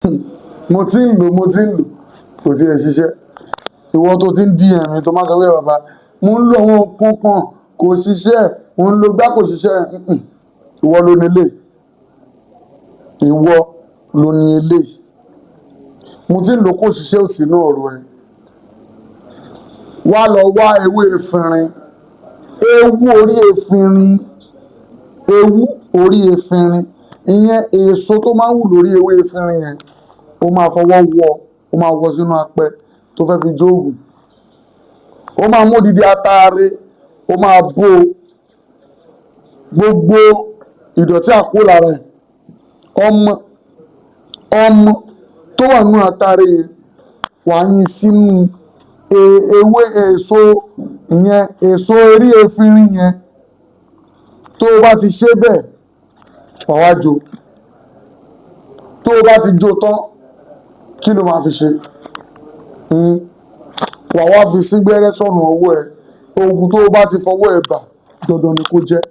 Mo ti ń lò, mo ti ń lò, kò tiẹ̀ ṣiṣẹ́. Ìwọ tó ti ń DM mi, tó máa sọ pé, "Bàbá, mo ń lo àwọn nǹkan kan, kò ṣiṣẹ́, mo ń lo gbá, kò ṣiṣẹ́." Ìwọ ló ní eléyìí, ìwọ ló ní eléyìí. "Mo ti ń lò, kò ṣiṣẹ́" ò sínú ọ̀rọ̀ ẹ̀. Wá lọ wá ewé efinrin, ewu orí efinrin, ewu orí efinrin, ìyẹn èso tó máa ń wù lórí ewé efinrin yẹn. Ó máa fọwọ́ wọ, ó máa wọ sínú apẹ tó fẹ́ fi jóògùn. Ó máa mú odidi ataare, ó máa bó gbogbo ìdọ̀tí àkó lára ẹ̀. Ọmọ ọmọ tó wà nínú ataare yẹn, wàá yín sínú ewé èso ìyẹn, èso orí efinrin yẹn. Tó o bá ti ṣe bẹ́ẹ̀, wàá wá jó. Tó o bá ti jó tán, kí ló máa fi ṣe? Wàá wá fi sígbẹ́rẹ́ sọ̀nù ọwọ́ ẹ̀. Oògùn tó o bá ti fọwọ́ ẹ̀ bà, dandan ni kó jẹ́.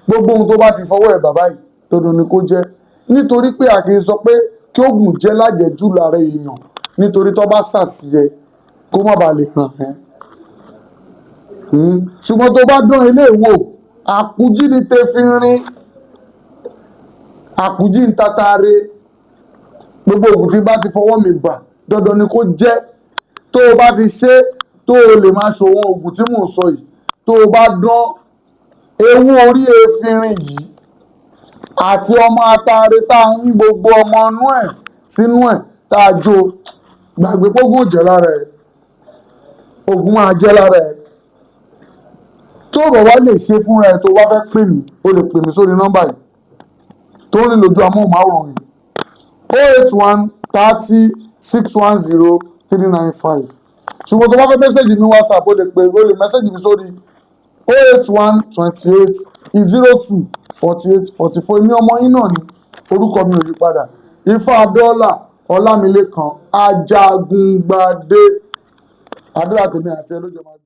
Gbogbo ohun tó bá ti fọwọ́ ẹ̀ bà báyìí, dandan ni kó jẹ́, nítorí pé a kì í sọ pé kí oògùn jẹ́ lájẹ̀jù lára èèyàn, nítorí tó bá sàsí ẹ, kó má bàa lè hàn ẹ́. Ṣùgbọ́n tó bá dán ilé wò, àkújí ni tẹfinrin, àkújí ń tatare. Gbogbo oògùn tí bá ti fọwọ́ mi bà, dandan ni kó jẹ́. Tó o bá ti ṣe, tó o lè máa ṣòwò oògùn tí mò ń sọ yìí, tó o bá dán ewu orí efinrin yìí àti ọmọ atare tá a yín gbogbo ọmọ inú ẹ̀ sínú ẹ̀, tá a jó, gbàgbé pógùn ò jẹ́ lára ẹ̀, oògùn máa jẹ́ lára ẹ̀. Tó o bá wá lè ṣe fúnra ẹ̀, tó o bá fẹ́ pè mí, o lè pè mí sórí nọ́mbà yìí tó ń rìn lójú amóhùnmáwòrán yìí: 08130610395. Ṣùgbọ́n tó bá fẹ́ message mi WhatsApp, o lè pè, o lè message mi sórí 08128024844. Èmi ọmọ yín náà ni, orúkọ mi ò yí padà, Ifá Dọ́là Ọlámilékan Ajagungbadé. Àdúrà tèmi àti ẹ lójó máa gbà.